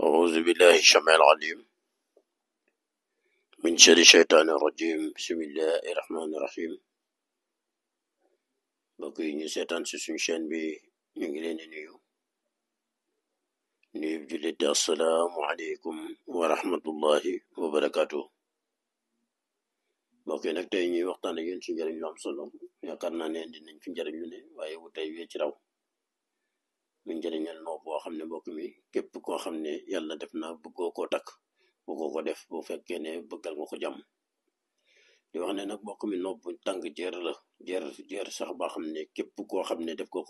أعوذ بالله السميع العليم من شر الشيطان الرجيم بسم الله الرحمن الرحيم mbokk yi ñu seetaan si suñu chaîne bi ñu ngi leen di nuyu jullit assalaamu aleykum wa rahmatullahi wa barakaatu. mbokk yi nag tey ñuy waxtaan ak yéen ci njëriñ lu am solo yaakaar naa ne dinañ fi njëriñ lu ne waaye bu tey wee ci raw mu njëriñal noo boo xam ne mbokk mi képp koo xam ne yàlla def na bëggoo koo takk bëggoo ko def bu fekkee ne bëggal nga ko jàmm di wax ne nag mbokk mi nopp bu tàng jër la jër sax boo xam ne képp koo xam ne def ko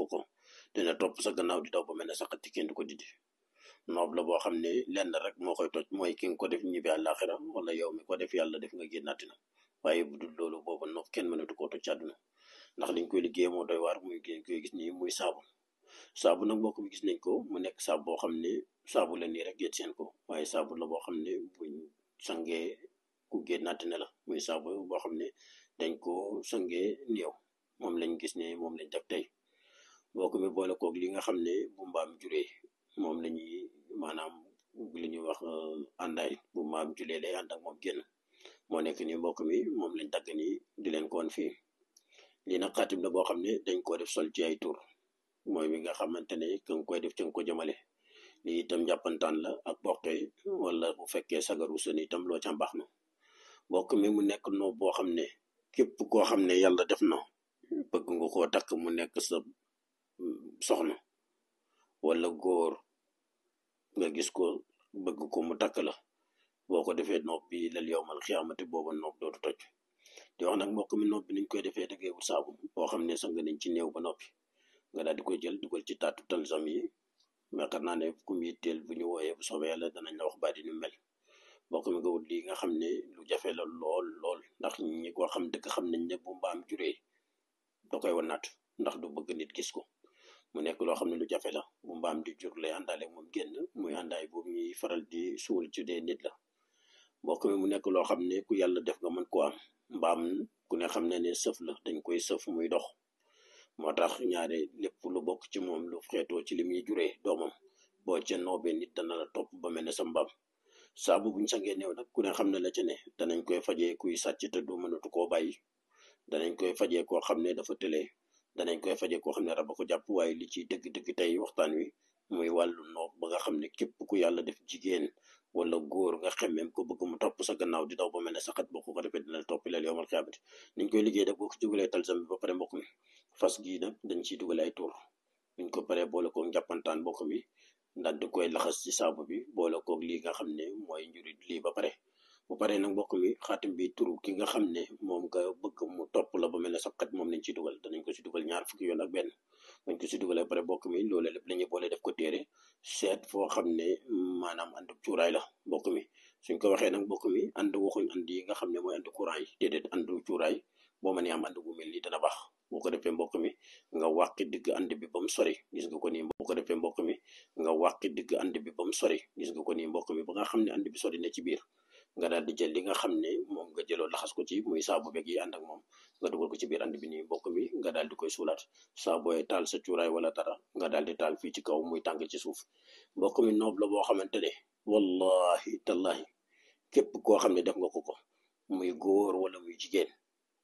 dina topp sa gannaaw di daw ba mel ne saxati kenn du ko didi noob la boo xam ne lenn rek moo koy toj mooy ki nga ko def ñibbi àllaaxira wala yow mi ko def yàlla def nga génn àddina waaye bu dul loolu boobu noob kenn mënatu koo toj ci àdduna ndax liñ koy liggéey moo doy waar muy gën koy gis nii muy saabu nag mbokk mi gis nañ ko mu nekk saabu boo xam ne saabu la nii rek géet seen ko waaye saabu la boo xam ne buñ sangee ku génn àddina la muy saabu boo xam ne dañ ko sangee néew moom lañ gis ne moom lañ def tey mbokk mi boole koog li nga xam ne bu mbaam juree moom lañuy maanaam li ñuy wax àndaay bu mbaam julee lay ànd ak moom génn moo nekk ni mbokk mi moom lañ dagg nii di leen koon fii lii nag xaatim la boo xam ne dañ koo def sol ci ay tur mooy mi nga xamante ne ka nga koy def ca nga ko jëmale lii itam jàppantaan la ak boqe wala bu fekkee sagaru sën itam loo ca mbaax na mbokk mi mu nekk noo boo xam ne képp koo xam ne yàlla def na bëgg nga koo takk mu nekk sa soxna wala góor nga gis ko bëgg ko mu takk la boo ko defee nopp bi lal yowmal xiyaamati booba nopp dootu toj di wax nag mbokk mi nopp bi niñ koy defee dëggeewul saabu boo xam ne sang nañ ci néew ba noppi nga daal di koy jël dugal ci taatu talsam yi yaakaar naa ne ku mu yitteel bu ñu wooyee bu soobee yàlla danañ la wax baat yi ñu mel mbokk mi nga wut lii nga xam ne lu jafe la lool ndax ñi ko xam dëgg xam nañ ne bu mbaam juree da koy wanaat ndax du bëgg nit gis ko mu nekk loo xam ne lu jafe la bu mbaam di jur lay àndaale moom génn muy àndaay boobu ñuy faral di suul ci dee nit la mbokk mi mu nekk loo xam ne ku yàlla def nga mën ko am mbaam ku ne xam ne ne sëf la dañ koy sëf muy dox moo tax ñaare lépp lu bokk ci moom lu xeetoo ci li muy juree doomam boo ca noobee nit dana la topp ba mel ne sa mbaam saabu buñ sangee néew nag ku ne xam ne la ca ne danañ koy fajee kuy sàcc te du mënatu koo bàyyi danañ koy fajee koo xam ne dafa tëlee danañ koy fajee koo xam ne rab a ko jàpp waaye li ci dëgg-dëgg tey waxtaan wi muy wàllu noob ba nga xam ne képp ku yàlla def jigéen wala góor nga xemmeem ko bëgg mu topp sa gannaaw di daw ba mel ne saxat boo ko defee dina la topp leel yowmal xiyaamati niñ koy liggéey def boo ko dugalee talsam bi ba pare mbokk mi fas gii nag dañ ciy dugale ay tur buñ ko paree boole koog njàppantaan mbokk mi ndax di koy laxas ci saabu bi boole koog lii nga xam ne mooy njurit lii ba pare bu paree nag mbokk mi xaatim bi turu ki nga xam ne moom nga bëgg mu topp la ba mel ne saxat moom lañ ciy dugal danañ ko ci dugal ñaar fukki yoon ak benn bañ ko ci dugalee pare mbokk mi loolu lépp lañuy boole def ko téere seet foo xam ne maanaam àndu cuuraay la mbokk mi suñ ko waxee nag mbokk mi ànd waxuñ ànd yi nga xam ne mooy àndu courant yi déedéet àndu cuuraay boo mënee am ànd bu mel nii dana baax boo ko defee mbokk mi nga wàqi digg ànd bi ba mu sori gis nga ko nii boo ko defee mbokk mi nga wàqi digg ànd bi ba mu sori gis nga ko nii mbokk mi ba nga xam ne ànd bi sori ne ci biir nga daal di jël li nga xam ne moom nga jëloo laxas ko ci muy saabu beeg yi ànd ak moom nga dugal ko ci biir ànd bi nii mbokk mi nga daal di koy suulaat saa booy taal sa cuuraay wala dara nga daal di taal fii ci kaw muy tàng ci suuf mbokk mi noob la boo xamante ne wallahi tallahi képp koo xam ne def nga ko muy góor wala muy jigéen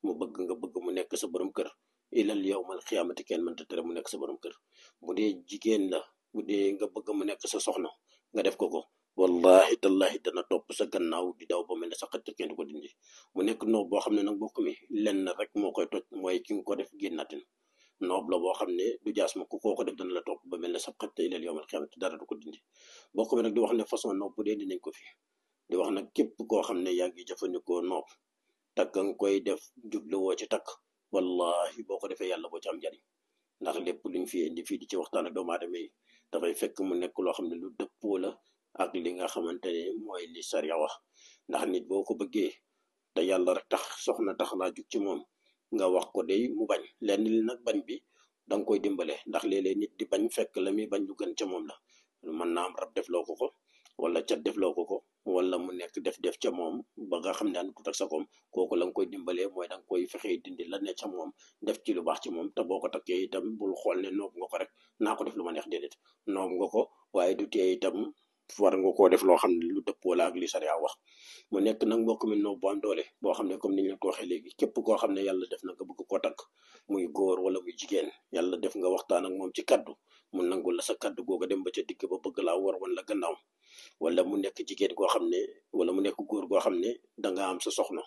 mu bëgg mu nekk sa borom kër ilal yawmal xiyaamati kenn mënta tere mu nekk sa borom kër bu dee jigéen la bu dee nga bëgg mu nekk sa soxna nga def ko wallahi tallahi dana topp sa gannaaw di daw ba mel ne sa xëtt kenn du ko dindi mu nekk noob boo xam ne nag mbokk mi lenn rek moo koy toj mooy ki nga ko def génnatin noob la boo xam ne du jaas ma ku koo ko def dana la topp ba mel ne sa xëtt ilal yawmal xiyaamati dara du ko dindi mbokk mi nag di wax ne façon noob bu dee dinañ ko fi di wax nag képp koo xam ne yaa ngi jëfandikoo noob takk nga koy def jubluwoo ci takk wallahi boo ko defee yàlla boo ci am njariñ ndax lépp luñ fi indi fii di ci waxtaan ak doomu aadama yi dafay fekk mu nekk loo xam ne lu dëppoo la ak li nga xamante ne mooy li sariya wax ndax nit boo ko bëggee te yàlla rek tax soxna tax laa jug ci moom nga wax ko day mu bañ lenn li nag bañ bi danga koy dimbale ndax léeg-léeg nit di bañ fekk la muy bañ lu gën ca moom la mën naa am rab defloo ko wala cat defloo ko wala mu nekk def ca moom ba nga xam ne àndut ak sa koom kooku la nga koy dimbalee mooy danga koy fexee dindi la ne ca moom def ci lu baax ci moom te boo ko takkee itam bul xool ne noob nga ko rek naa ko def lu ma neex déedéet noob nga ko waaye du tee itam war nga koo def loo xam ne lu dëppoo la ak li sariya wax mu nekk nag mbokk mi noob bu am doole boo xam ne comme ni ñu la ko waxee léegi képp koo xam ne yàlla def na nga bëgg koo takk muy góor wala muy jigéen yàlla def nga waxtaan ak moom ci kaddu mu nangul la sa kaddu googa dem ba ca digg ba bëgg laa war wan la gannaaw wala mu nekk jigéen goo xam ne wala mu nekk góor goo xam ne danga am sa soxna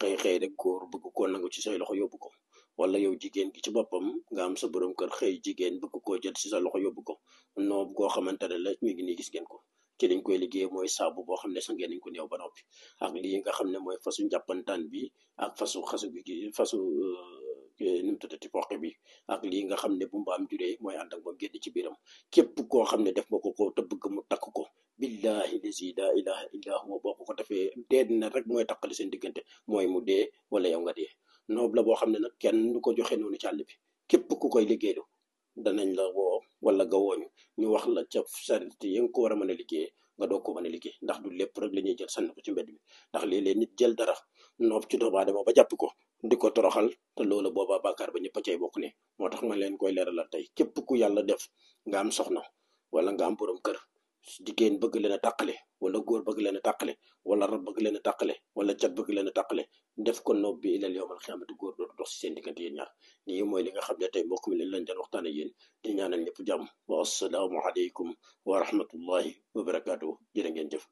xëy rek góor bëgg koo nangu ci say loxo yóbbu ko wala yow jigéen gi ci boppam nga am sa borom kër xëy jigéen bëgg koo jël ci sa loxo yóbbu ko noob goo xamante ne la mi ngi nii gis ngeen ko ci liñ koy liggéey mooy saabu boo xam ne sa ngeen nañ ko néew ba noppi ak lii nga xam ne mooy fasu njàppantaan bi ak fasu xasu bi fasu nu mu tuddati poqe bi ak lii nga xam ne bu mbaam juree mooy ànd ak moom génn ci biiram képp koo xam ne def nga ko te bëgg mu takk ko billahi lazi la ilaha illa huwa boo ko defee dee na rek mooy takkali seen diggante mooy mu dee wala yow nga dee noob la boo xam ne nag kenn du ko joxe noonu ci àll bi képp ku koy liggéeylu danañ la woo wala nga wooñu ñu wax la ca sarit yi nga ko war a mën a liggéeyee nga doog ko mën a liggéey ndax du lépp rek la ñuy jël sànni ko ci mbedd bi ndax léeg-léeg nit jël dara noob ci doomu aadama ba jàpp ko di ko toroxal te loolu boobaa bàkkaar ba ñëpp a cay bokk ne moo tax ma leen koy leeralal tey képp ku yàlla def nga am soxna wala nga am borom kër jigéen bëgg leen a tàqale wala góor bëgg leen a tàqale wala rab bëgg leen a tàqale wala cat bëgg leen a tàqale def ko noob bi ilal yawmal xiyaamati góor dootu dox si seen diggante yéen ñaar lii mooy li nga xam ne tey mbokk mi leen lañ doon waxtaan ak yéen di ñaanal ñëpp jàmm wa assalaamu aleykum wa rahmatullahi wa barakaatuhu jërë ngeen jëf